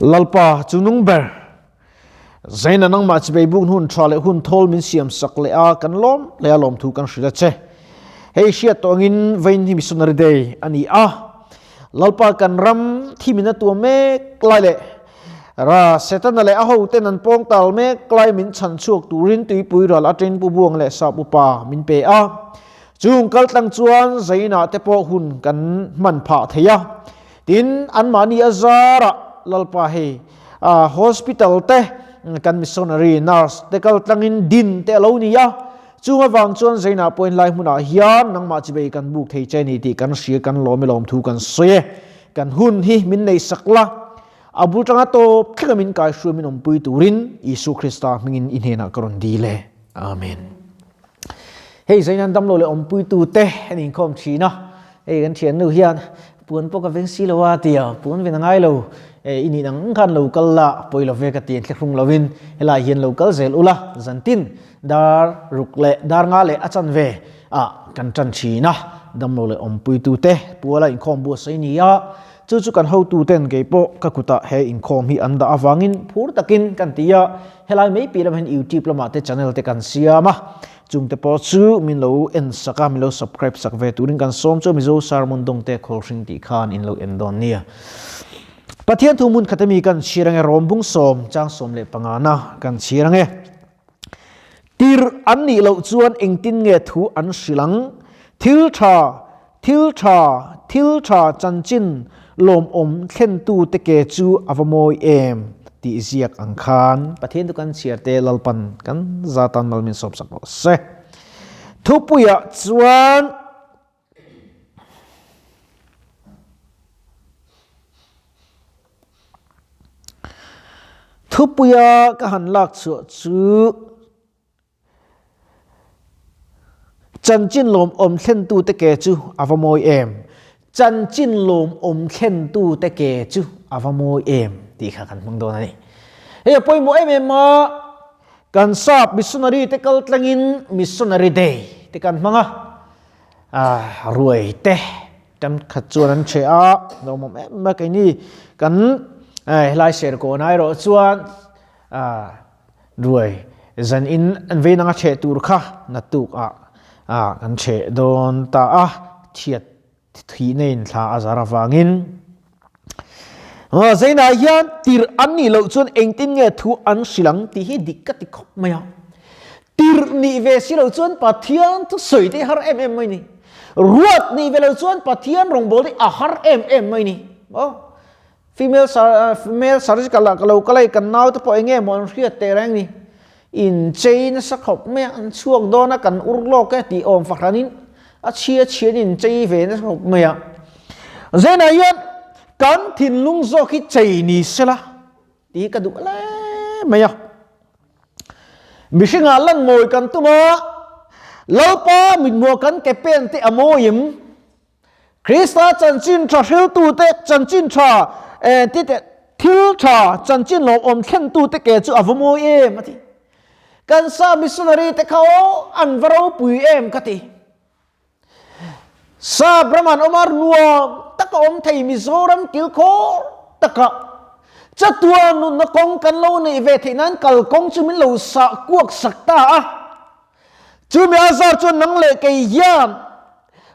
Lalpa chu nung ber. Zaina nangmah chibei buk hun tha leh hun thawl min siam sak leh a kan lawm leh a lawmthu kan hrilh a che. Hei hriat tawh angin vawiin hi Missionary Day a ni a. Lalpa kan ram thimin a tuam mek lai leh ra Setana leh a hoten an pawng tal mek lai min chhan chhuak turin tuipui ral atangin Pu Buang leh Sap Upa min pe a. Chung kaltlang chuan Zaina te pawh hun kan hman phah thei a. Tin, anmahni a zarah Lalpa hei hospital te kan missionary nurse te kal tlangin din te a lo ni a, chung avang chuan Zainah pawhin lai hmunah hian nangmah chibei kan buk thei che ni tih kan hria kan lawm i lawmthu kan sawi e. Kan hun hi min neihsak la, a bul tanga tawp thlenga min kaihruai min awmpui turin Isua Krista hmingin i hnenah ka rawn dil e. Amen. Hei Zainan damlo leh awmpuitu te an inkhawm thin a, hei kan thiannu hian puan pawh ka veng si lo a tia puan ven a ngai lo, i nih ang khan lo kal la pawi lo ve ka ti an thlahrung lovin helai hian lo kal zel ula zantin dar ruk leh dar nga leh a chanve ah kan tan thin a, damlo leh awmpuitu te puala inkhawm buatsaih ni a, chu chu kan hotu ten kei pawh ka kutah he inkhawm hi an dah avangin phur takin kan ti a, helai mai piah lamah hian youtube lamah te channel te kan siam a. Chungte pawh chu min lo en sak a, min lo subscribe sak ve turin kan sawm chu Mizo Sermon Dawngte Khawlhring tih khan in lo en dawn nia. Pathian thu hmun khat ami kan chhir ange Rom bung sawm chang 15 na kan chhir ange. Tir an nih loh chuan engtin nge thu an hrilh ang? Thil tha, thil tha, thil tha chanchin lawmawm thlentu te ke chu a va mawi em tih ziak ang khan Pathian chu kan chhiar te Lalpan kan zatan mal min sawm sak rawh se. Thupuiah chuan Thupuia ka han lak chhuah chu Chanchin lawmawm thlentute ke chu a va mawi em? Chanchin lawmawm thlentute ke chu a va mawi em? tih kha kan hmang dawn a ni. Hei a pawimawh em em a, kan sap missionary te kal tlangin Missionary Day te kan hmang a, ruai te tamkhat chuan an chhe a, lawmawm em em a keini kan helai Serkawn ah erawh chuan Ruai, zan in an vei nanga chheh tur kha naktuk ah ah kan chheh dawn ta a, thiat thihna in thla a zar avangin. Zainah hian tirh an nih loh chuan engtin nge thu an hrilh ang tih hi dik ka ti khawp mai a. Tirh nih ve si lo chuan Pathian thu sawi te hi har em em mai ni. Ruat nih ve lo chuan Pathian rawngbâwl te hi a har em em mai ni. Female female surgical ah ka lo kal a, kan nau te pawh eng nge maw an hriat teh reng ni. In chei nasa khawp mai a, an chhuak dawn a, kan ur lawk e tih awm fahran in a chhia chhian in chei ve nasa khawp mai a. Zainah hian kan thinlung zawk hi chei ni sela tih hi ka duh hle mai a. Mihringah lan mawi kan tum a, Lalpa mithmuh kan ke pen te a mawi em? Krista chanchin tha hriltute chanchin tha ti teh thil tha chanchin lawmawm thlentute ke chu a va mawi em a ti. Kan sa missionary te kha aw an va ropui em ka ti. Sap ram an awm a nuam taka awm thei Mizoram kilkhawr taka chatuan nunna kawng kan lo neih ve theih nan kalkawng chu min lo sah kuak sak ta a. Chumi a zar chuan nang leh kei hian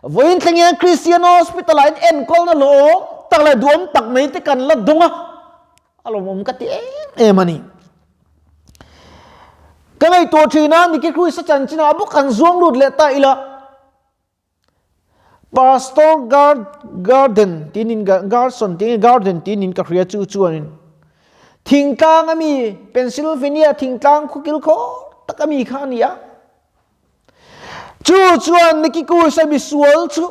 vawiin thleng hian Christian Hospital ah in enkawlna lawm tak leh duhawm tak mai te kan la dawng a, a lawmawm ka ti em em a ni. Ka ngaihtuah thin a, Nicky Cruz a chanchinah bawk han zuang lut leh ta ila. Pastor Garden tinin Garson tinin Garden tinin ka hria chu chuanin thingtlang ami Pennsylvania thingtlang khawkil khaw tak ami kha a ni a. Chu chuan Nicky Cruz a misual chu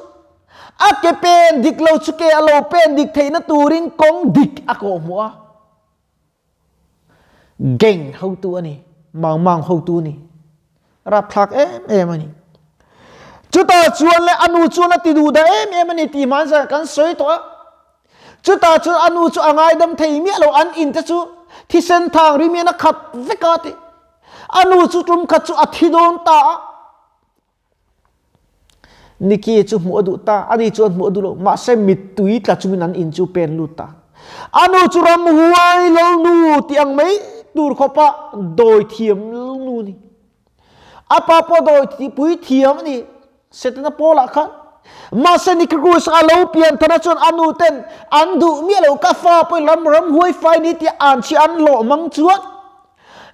a ke pen dik lo chu ke a lo pen dik theihna turin kawng dik a kawhhmuh a. Gang hotu a ni, mang mang hotu a ni. Rapthlak em em a ni. Chutah chuan le a nu chuan a ti duh dah em em a ni tih hman zan kan sawi tawh a. Chutah chuan a nu chu a ngaidam thei miah lo an in te chu thisen thang rim hian a khat vek a ti. A nu chu tum khat chu a thi dawn ta a. Nikki chu hmuh a duh ta, ani chuan hmuh a duh lo. Mahse mittui tla chungin an in chu pen lut ta. A nu chu ramhuai lalnu tih ang mai tur khawpa dawi thiam lalnu a ni. A pa pawh dawi pui thiam a ni. Setana pawlah khan. Mahse Nikikus a lo pian thana chuan a nu ten an duh miah lo ka fa pawh lam ramhuai fai ni tih an chhi an hlawh mang chuan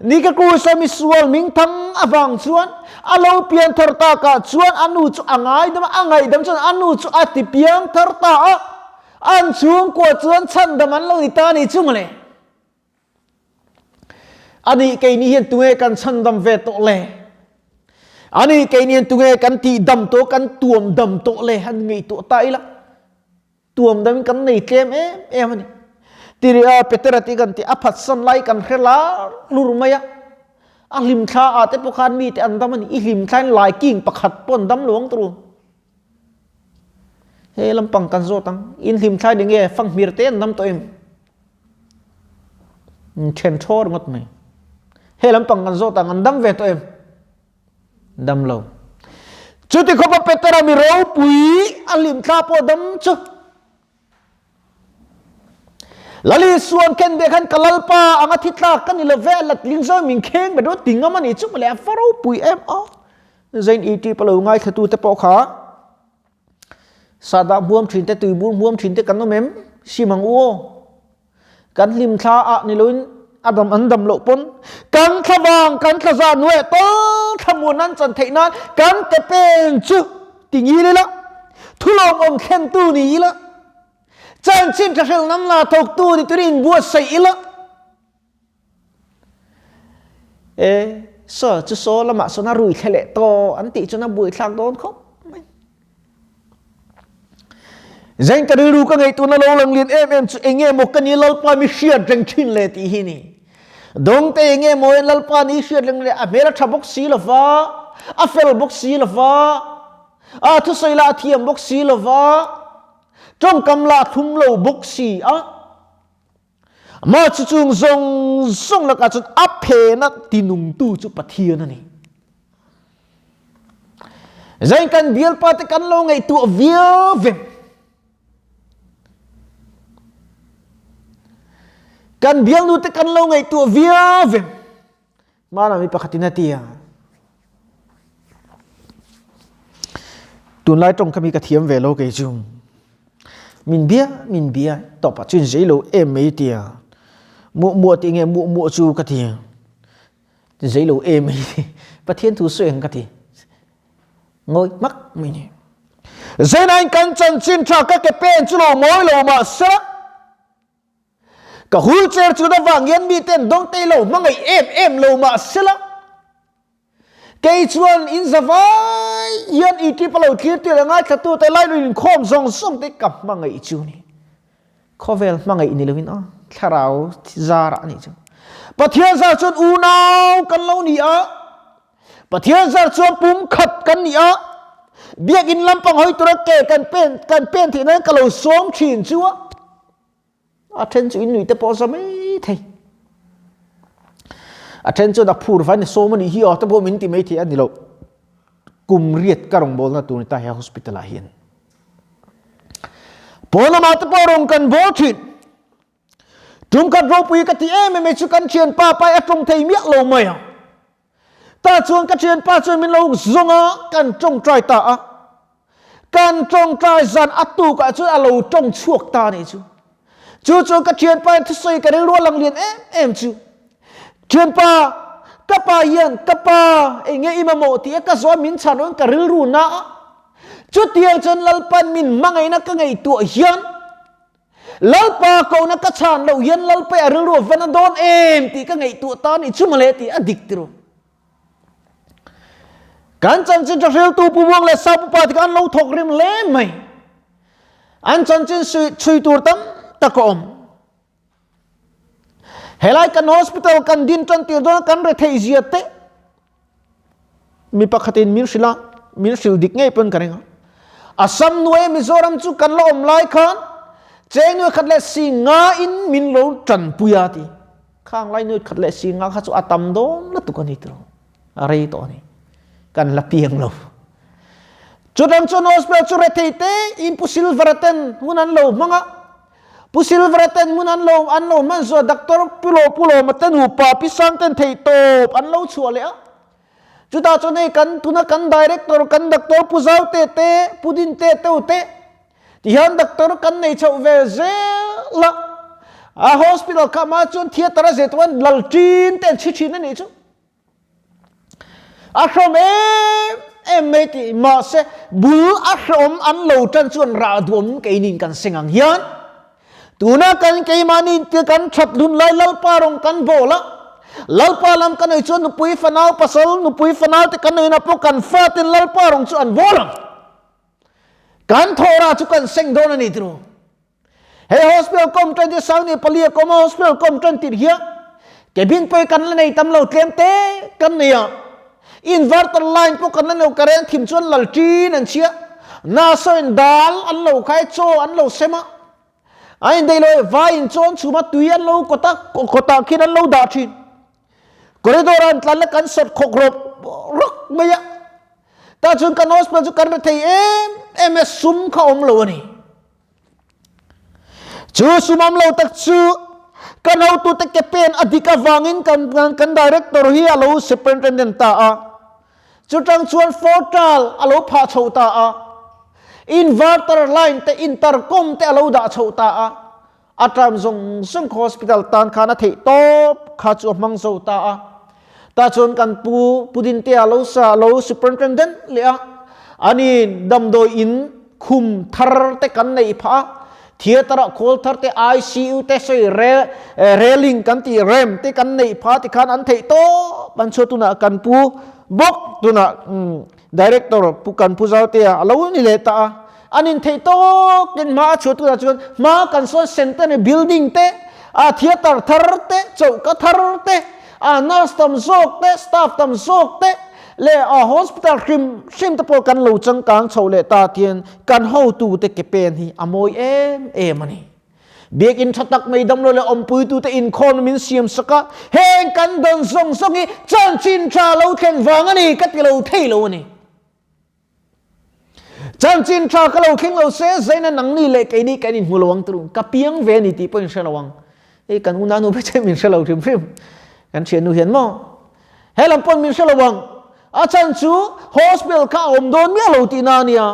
Nikikus a misual mingthang avang chuan a lo pian thar takah chuan a nu chu a ngaidam a, a ngaihdam chuan a nu chu a ti piang thar ta a. An chhungkua chuan chhandam an lo ni ta ni chu mawle. Ani keini hian tunge kan chhandam ve tawh le? Ani keini hian tunge kan tih dam tawh kan tuam dam tawh le? Han ngaihtuah ta ila. Tuam dam in kan nei tlem em em a ni. Tiri a Petera tih kan tih a phatsan lai kan hre lar hlur mai a. A hlimthla ah te pawh khan mite an dam a ni. I hlimthla in lai king pakhat pawh an dam lo ang turu. He lampang kan zawt ang. In hlimthlai ni nge fanghmir te an dam tawh em? Then thaw ringawt mai. He lampang kan zawt ang an dam ve tawh em? Dam lo. Chuti khawpa Petera mi ropui a hlimthla pawh dam chu. Lali suan ken be khan ka lalpa anga thi tlak ka ni lo ve lat ling zawi min kheng be do tingam ani chu male a fa ropui em a. Zain iti palo ngai thlatu te pawh kha sada hmuam thin te tuibur hmuam thin te kan awm em sim ang u aw. Kan hlim thla ah ni loin adam an dam loh pawn kan thlavang kan thlaza nuai tal thlamuan an chan theih nan kan ke pen chu tingil ila thulawm awm thlen tu ni ila chanchin thahrel nam la thawk tu ni turin inbuatsaih ila e saw chu saw lamah sawn a rui thle leh tawh an tih chuan a buaithlak dawn khawp mai. Zeng ka rilru ka ngaihtuahna lo lang lian em em chu enge maw ka ni Lalpa mi hriat reng thin le tih hi ni. Dawngte enge maw in Lalpa ni hriat reng le a hmel a tha bawk si lova, a fel bawk si lova, a thusawi lah a thiam bawk si lova, tawngkam lah a thlum lo bawk si a. Mah chu chung zawng zawng lakah chuan a phena tinungtu chu Pathian a ni. Zain kan bialpa te kan lo ngaihtuah viau vem. Kan bialnu te kan lo ngaihtuah viau vem. Hmanah mi pakhatin a ti a. Tunlai tawng kha mi ka thiam ve lo kei chu. Min bia min bia tawpah chuan zei lo em mai tia. Muah muah tih nge muah muah chu ka ti. Zei lo em mai ti. Pathian thu sawi ang ka ti. Ngawi hmak mai ni. Zeinain kan chanchin tha ka ke pen chu lo mawi lo mahse Ka wheelchair chun avang hian miten dawngtei lo hmangaih em em lo mah sela, kei chuan in za vai hian i trip a lo thlir tir a ngaithla te lai lui inkhawm zawng zawng te ka hmangaih chu ni. Khawvel hmangaih ni loin aw, thlarau zar a nih chu. Pathian zar chuan unau kan lo ni a, Pathian zar chuan pum khat kan ni a, biakinn lampang hawi tura ke kan pen kan pen theih nan ka lo sawm thin chu a. A then chu in nuih te pawh a za mai thei. A then chuan a phur vain a sawm a nih hi aw te pawh min ti mai thei a ni lo. Kum riat ka rawngbawlna tur ni ta he hospital ah hian. Pawn lamah te pawh rawn kan bawl thin. Tum khat ropui ka ti em em chu kan thianpa pai a tawng thei miah lo mai a. Ta chuan ka thianpa chuan min lo zawng a, kan tawngtai ta a. Kan tawngtai zan a tukah chuan a lo tawng chhuak ta nih chu. Chu chuan ka thianpa in thusawi ka rilru a lang lian em em chu. Thianpa, ka pa hian ka pa eng nge i mamawh tih a ka zawh a min chhan awin ka rilru na a. Chutiang chuan Lalpan min hmangaihna ka ngaihtuah hian Lalpa kohna ka chhan loh hian Lalpa a rilru a va na dawn em tih ka ngaihtuah ta nih chu mawle tih a dik tiro. Kan chanchin tha hriltu Pu Buang leh Sa Pupa te kha an lo thawk rim hle mai. An chanchin chhui tur tam tak a awm. Helai kan hospital kan din tan tir dawn kan retheih zia te mi pakhatin min hrilh a, min hrilh dik ngei pawn ka ring a. Assam nuai Mizoram chu kan la awm lai khan cheng nuai khat leh si nga in min lo tanpui a ti. Khang lai nuai khat leh si nga kha chu a tam dawn lutuk a ni tiro. A rei tawh a ni. Kan la piang lo. Chutang chuan hospital chu rethei te in Pu Silver-a ten hun an lo hmang a. Pu Silvera ten hmun an lo an lo hman zuah Doctor Pulo Pulawma te nupa Pi Sang ten theihtawp an lo chhuah leh a. Chutah chuan hei kan tuna kan Director kan Doctor Pu Zaute te Pu Dinte te u te tihian Doctor kan nei chhoh ve zel a. A hospital kha mah chuan theatre a zeh tuan lal ṭin te an chhi ṭhin a nih chu. A hrawm em em mai tih mahse bul a hrawm an lo tan chuan rah duam keinin kan seng ang hian tuna kan keimahni te kan that lun lai Lalpa rawng kan bawl a, Lalpa lam kan ei chuan nupui fanau pasal nupui fanau te kan neihna pawh kan faten Lalpa rawng chu an bawl ang. Kan thawh rah chu kan seng dawn a ni tiro. Hei hospital kom tan ti sang ni palia kom hospital kom tan tir hian cabin pawh kan la nei tam lo tlem te kan nei a inverter line pawh kan la nei current thim chuan lal tin an chhia nurse in dal an lo khai chaw an lo sem a a in dei lo vai in chawn chhum a tui an lo kawt a kawtah khian an lo dah thin Corridor an tlan la kan sawt khawk rawp rawk mai a. Ta chuan kan hospital chu kan rethei em em e sum kha awm lo a ni. Chu sum awm lo tak chu kan hotute ke pen a dik avangin kan kan director hi a lo superintendent ta a. Chutang chuan portal a lo phah chho ta a. Inverter line te intercom te a lo dah chho ta a. A term zawng zawng kha hospital tan khan a theih tawp kha chu a hmang zo ta a. Tah chuan kan pu Pu Dintea lo sa lo superintendent leh a, ani damdawi in khum thar te kan neih phah a, theatre ah khawl thar te ICU te sawi re railing kan tih rem te kan neih phah tikhan an theih tawp an chhuah tunah kan pu bawk tunah Director Pu Kan Pu Zautea a lo ni leh ta a, an intheih tawkin hma a chhuah tunah chuan hma kan sawn centenary building te, a theatre thar te, choka thar te, a nurse tam zawk te, staff tam zawk te leh a hospital hrim hrim te pawh kan lo changkang chhoh leh ta tian kan hotute ke pen hi a mawi em em a ni. Biakinn tha tak mai damlo leh awmpuitute inkhawmna min siam sak a, heng kan dawn zawng zawng hi chanchin tha lo thleng vang a ni ka ti lo thei lo a ni. Chanchin tha ka lo thleng lo se zaina nangni leh keini kan inhmu lo ang turu, ka piang ve a ni tih pawh in hre lo ang. Hei kan unau nu phei chuan min hre lo hrim hrim, kan thiannu hian maw? He lam pawn min hre lo ang. A chhan chu hospital kha a awm dawn miah lo tihna a nia.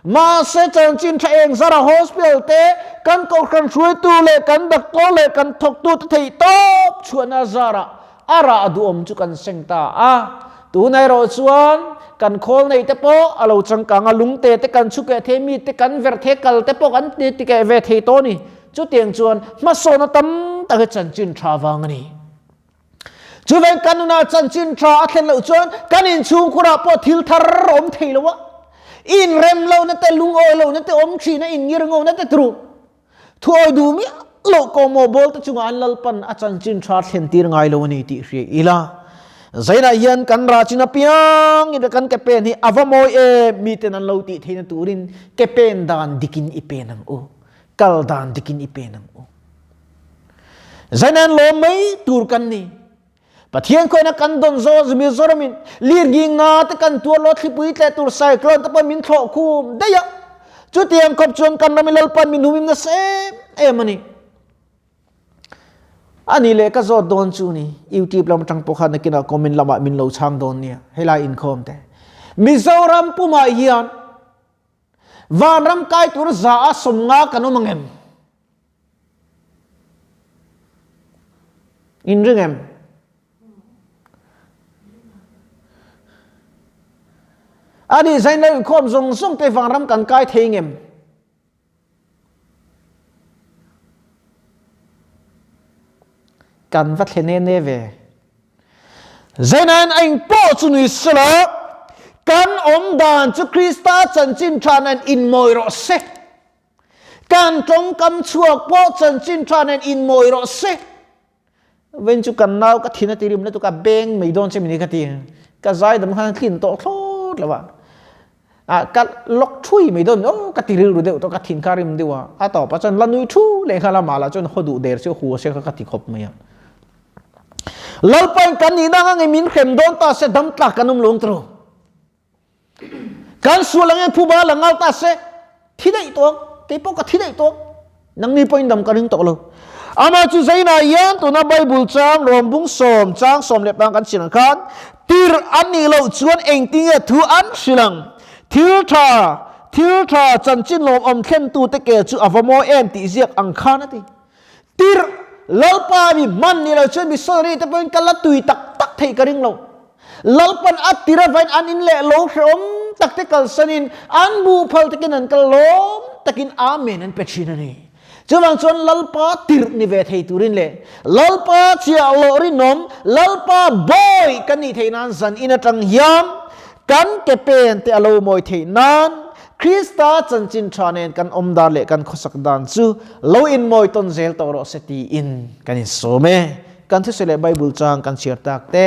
Mahse chanchin tha eng zara hospital te kan kohhran hruaitu leh kan doctor leh kan thawktu te theih tawp chhuahna zarah a rah duhawm chu kan seng ta a. Tunah erawh chuan kan khawl neih te pawh a lo changkang a, lungte te kan chhukeh thei, mi te kan ver thei, kal te pawh kan tikeh ve thei tawh a ni. Chutiang chuan hmasawnna tam tak hi chanchin tha vang a ni. Chuven kan nunah chanchin tha a thlen loh chuan kan inchhungkhurah pawh thil thar awm thei lo a, inrem lohna te, lungawi lohna te awm thin a, inngir ngona te turu thuawi duh miah loh kawhmawh bawl te chungah an Lalpan a chanchin tha thlen tir ngai lo a ni tih hria ila. Zainah hian kan rah chin apiang in kan ke pen hi a va mawi em miten an lo tih theihna turin ke pen dan dikin i pen ang u, kal dan dikin i pen ang u. Zainan lawm mai tur kan ni. Pathian khawina kan don zo Mizoramin lirnging na te kan tuar lo thlipui tle tur cyclone te pawh min thlawh khum daih a. Chutiang khawp chuan kan rami Lalpan min humim nasa em em a ni. Ani leh ka zawt dawn chu ni YouTube lam atang pawh khan nakinah comment lamah min lo chhang dawn nia helai inkhawm te. Mizoram pumah hian Vanram kai tur za a 50 kan awm ang em? In ring em? A nih zain lo inkhawm zawng zawng te vanram kan kai thei ngem? Kan va thle ne ne ve. Zainain a engpawh chu ni sela, kan awm dan chu Krista chanchin tha nen inmawi rawh se. Kan tawngkam chhuak pawh chanchin tha nen inmawi rawh se. Ven chu kan nau ka thin a ti rim lutuk a, beng mai dawn che min hi ka ti. Ka zai dam khan thlin tawh thlawt lo a. A ka lawk thui mai dawn aw ka ti rilru deuh tawh ka thin kha rim deuh a. A tawpah chuan la nui thu leh nghal a mah lah chuan haw duh der chu hua se kha ka ti khawp mai a. Lalpain kan nihna anga nge min hrem dawn ta se dam tlak kan awm lo ang tiraw. Kan sual ang e phuba la ngal ta se thi daih tawh ang, keipawh ka thi daih tawh ang. Nangni pawhin dam ka ring tawh lo. Amah chu Zaina hian tuna Bible chang rawm bung sawm chang 15 kan chhiar ang khan tirh an nih loh chuan engtinge thu an hrilh ang? Thil tha, thil tha chanchin lawmawm thlentute ke chu a va mawi em tih ziak ang khan a ti. Tirh Lalpa mi hman nih loh chuan missionary te pawhin ka la tui tak tak theih ka ring lo. Lalpan a tir avain an in leh lo hrehawm tak te kalsanin an buhphal takin an kal lawm takin Amen an pe thin a ni. Chuvang chuan Lalpa tirh ni ve thei turin leh Lalpa chiahloh rinawm, Lalpa bawi kan nih theih nan zan in atang hian kan ke pen te a lo mawi theih nan Krista chanchin tha nen kan awm dan leh kan khawsak dan chu lo inmawi tawn zel tawh rawh se tiin kan insawm e. Kan thusawi leh Bible chang kan chhiar tak te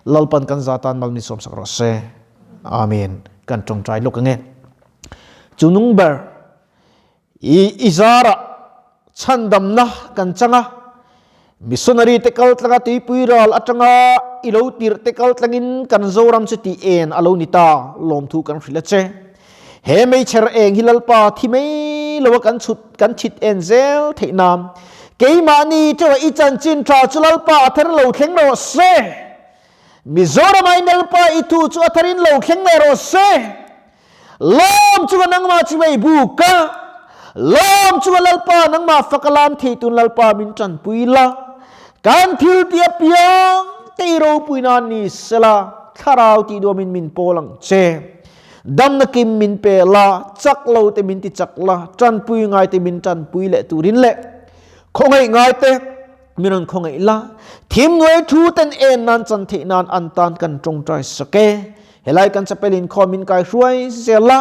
Lalpan kan za tan mal min sawmsak rawh se. Amen. Kan tawngtai lawk ange. Chu nung ber i i zarah chhandamna kan chang a, missionary te kal tlanga tuipui ral atanga i lo tirh te kal tlangin kan Zoram chu tih en a lo ni ta, lawmthu kan hrilh a che. He meichher eng hi Lalpa thi mai lo a kan chhut kan chhit en zel theih nan keimahni teuh i chanchin tha chu Lalpa a thar lo thleng rawh se. Mizoram ah in Lalpa i thu chu a thar in lo thleng leh rawh se. Lawm chunga nangmah chu mei buk a, lawm chunga Lalpa nangmah fak a lam thei tun Lalpa min tanpui la. Kan thil tih apiang te i ropui nan ni sela thlarau tih duamin min pawl ang che. Damna kim min pe la, chak lo te min ti chak la, tanpui ngai te min tanpui leh turin leh khawngaih ngai te min rawn khawngaih la, thim nuai thu ten en nan chan theih nan an tan kan tawngtai sak e. Helai kan chapel inkhawm min kai hruai zel la,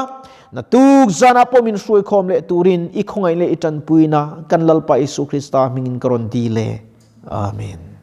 naktuk zanah pawh min hruai khawm leh turin i khawngaih leh i tanpuina kan Lalpa Isu Krista hmingin ka rawn dil e. Amen.